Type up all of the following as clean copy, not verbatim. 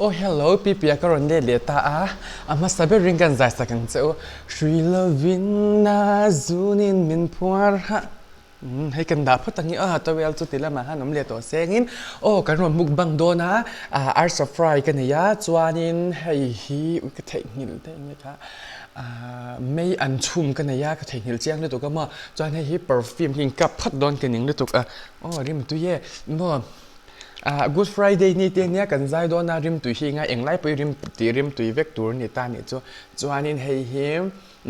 Aw hello Pipia ka rawn let leh ta a, a hmasa berin kan zai sak ang che u. Hrui lovin a zunin min phuar ha. Umm hei kan dah phawt ang i aw towel chu ti lamah khan awm leh tawh sengin aw kan rawn mukbang dawn a, arsa fry ka nei a chuanin hei hi ui ka theihnghilh daih nge kha ahh mei an chhum ka nei a ka theihnghilh chiang lutuk a maw chuan hei hi perfume hi in kap phawt dawn ka ning lutuk a aw rimtui e maw. Ah Good Friday ni te nia kan zai dawn a rimtui hi enga englai pawhin rim tih rimtui vek tur a ni ta nih chu. Chuanin hei hi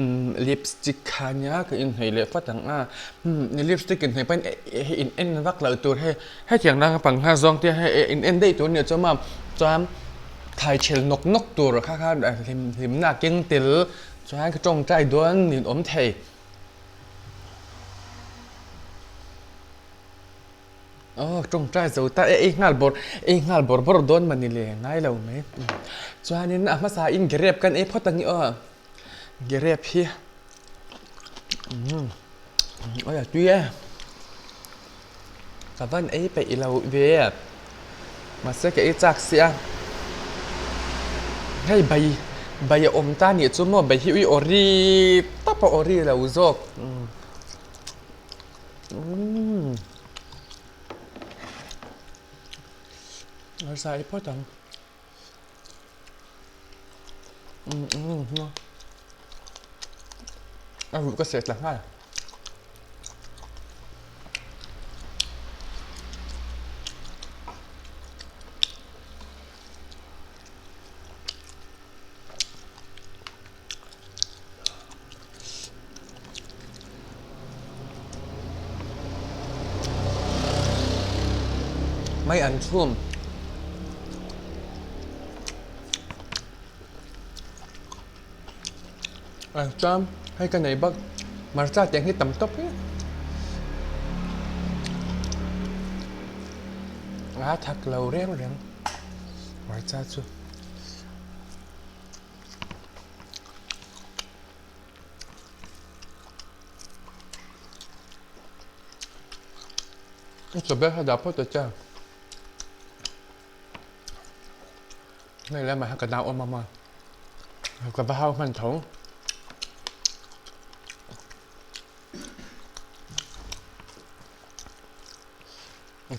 umm lipstick kha nia ka inhnawih leh phawt ang a, umm lipstick inhnawih pawhin hei in en vak loh tur hei hetiang langa pangha zawng te hei in en daih tur a nih chu maw chuan thaichhel nawk nawk tur kha kha hlim hlimna a keng tel chuan ka tawngtai dawn nin awm thei. Aw tawngtai zo ta e ei nghal bawrh ei nghal bawrh bawrh dawn mah ni le ngai lo mai chuanin a hmasa in grape kan ei phawt ang i aw grape hi umm awi a tui e ka van ei peih lo ve mahse ka ei chak sia hei bai bai a awm ta nih chu maw bai hi ui awri tawp a awri lo zawk. Umm Arsa ei phawt ang umm umm a ruh ka seh tla nghal. Mai an chhum. A chuan hei ka nei bawk hmarcha tiang hi tam tawp hi a thak lo reng reng hmarcha chu. Chaw ber kha dah phawt ta che. Hei lamah hian ka nau awm a ka va hau hman tho.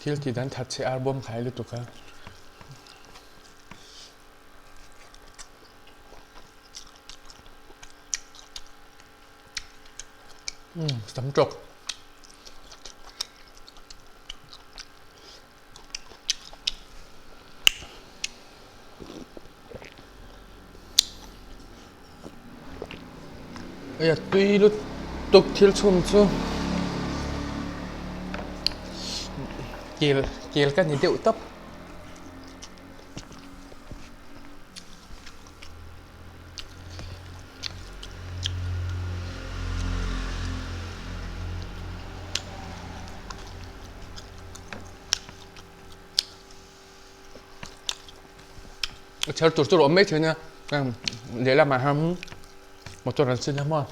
Thil tih dan that chhe arbawm khai lutuk a. Umm tam tawk. Hei a tui lutuk thil chhum chu kel kel ka ni deuh tawp. A chher tur tur a awm mai thei nia lehlamah hian motor an sin a maw.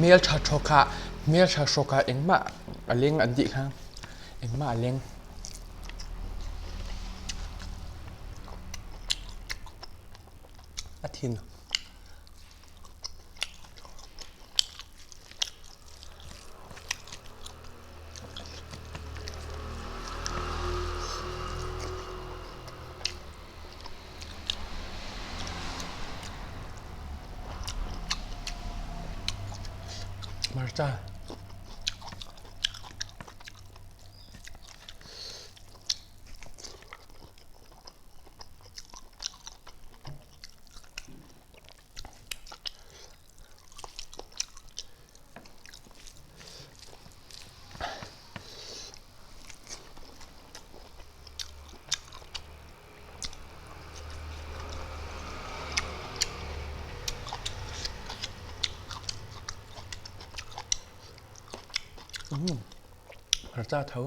Hmeltha thawkah hmeltha hrawkah engmah a leng an tih kha engmah a leng. A thin. Hmarcha. Umm hmarcha tho.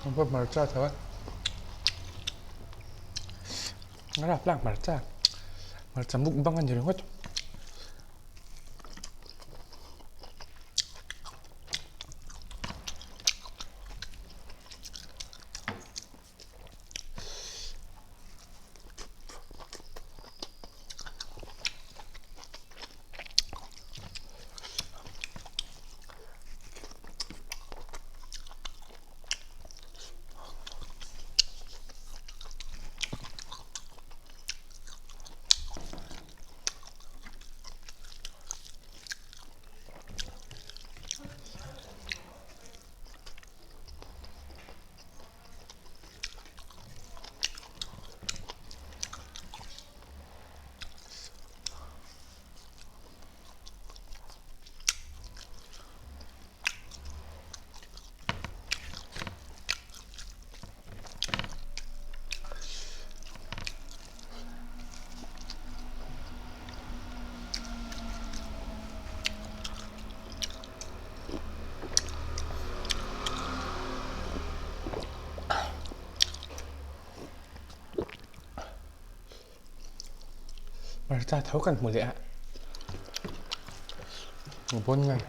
An pawh hmarcha tho a. A rap lak hmarcha. Hmarcha mukbang a ni ringawt. Hmarcha tho kan hmu leh a bawn ngai.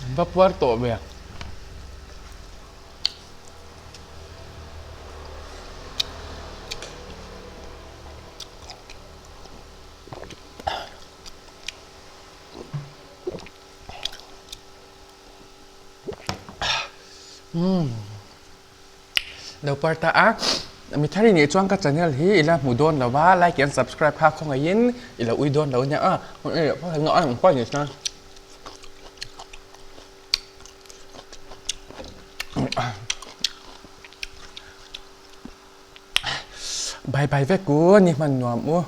An va puar tawh ve. Umm. Lo par ta a, mi thar i nih chuan ka channel hi i la hmu dawn lo va, like and subscribe kha khawngaihin i lo ui dawn lo nia a, Bye bye vek u, ni hman nuam u.